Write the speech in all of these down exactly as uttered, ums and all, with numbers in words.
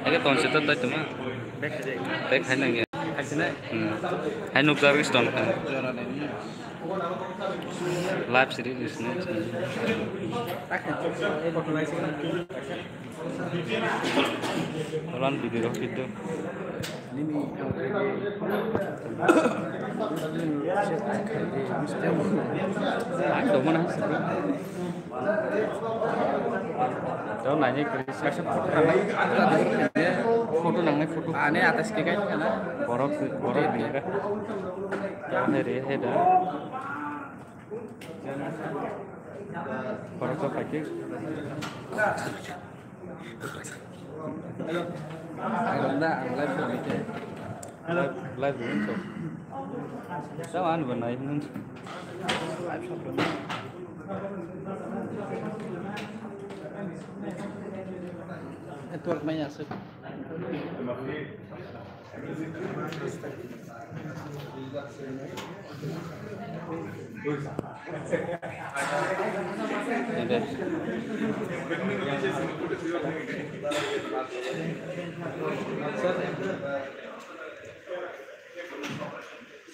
Ege ton sita tai tuma. Bek hai nang ya. Hai sini. Hmm. Hai nuk jar is ton kan. Live siri is ne. Ron video rok itu. Nini ang khaide. Ang khaide, misti ang. Ang do mana sih. Tau nanya kiri sih. Photo nangnai photo. Ane atas ke kai kana. Borok borok ni re. Tau hai re hai da. Borok to pakai. Hello. Ang da, ang live ko ni ke. Live, live ko ni to. Sa an banai nun. Network mai asuk.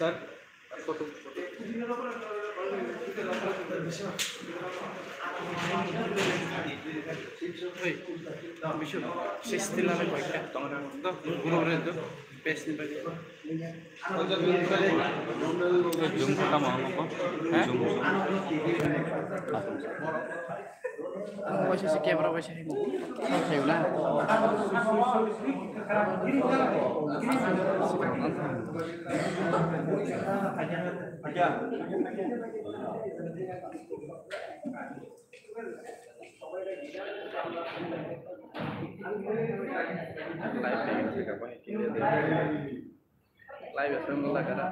Sir, photo. Hey, Bishnu, sixty lala koi ka? Do, guru guru do, best ni bagi. Zoom ko tamo ang ko? Ha? Zoom, zoom. Ang waisa si camera waisa hai mo. Ang sayo na. Live aswk wng lakha da.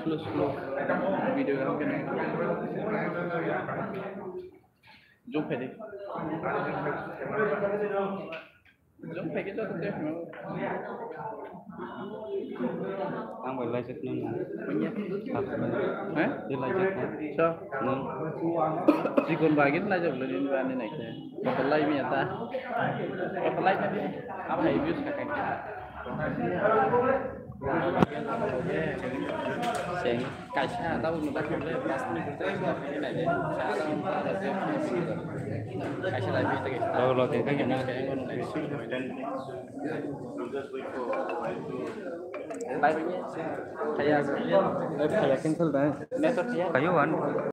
Slow, slow video kaham khe nai. Zoom phai di. Zoom phai khe joto tei phano. Ang bai laijak nang. Punya. Hah? Di laijak na. So. Nang. Chikon bagin laijak lo din bani nai khe. Kotor lai mi ata. Kotor lai mi. Apa hai views ka kai. Seng. Kaisa tabuk no bai khamle, pas minute tei nai de. Kaisa lai bi tei. Lo lo tei tei na. Lai bi. Kaya. Kaya cancel da. Network ya. Kayo wan.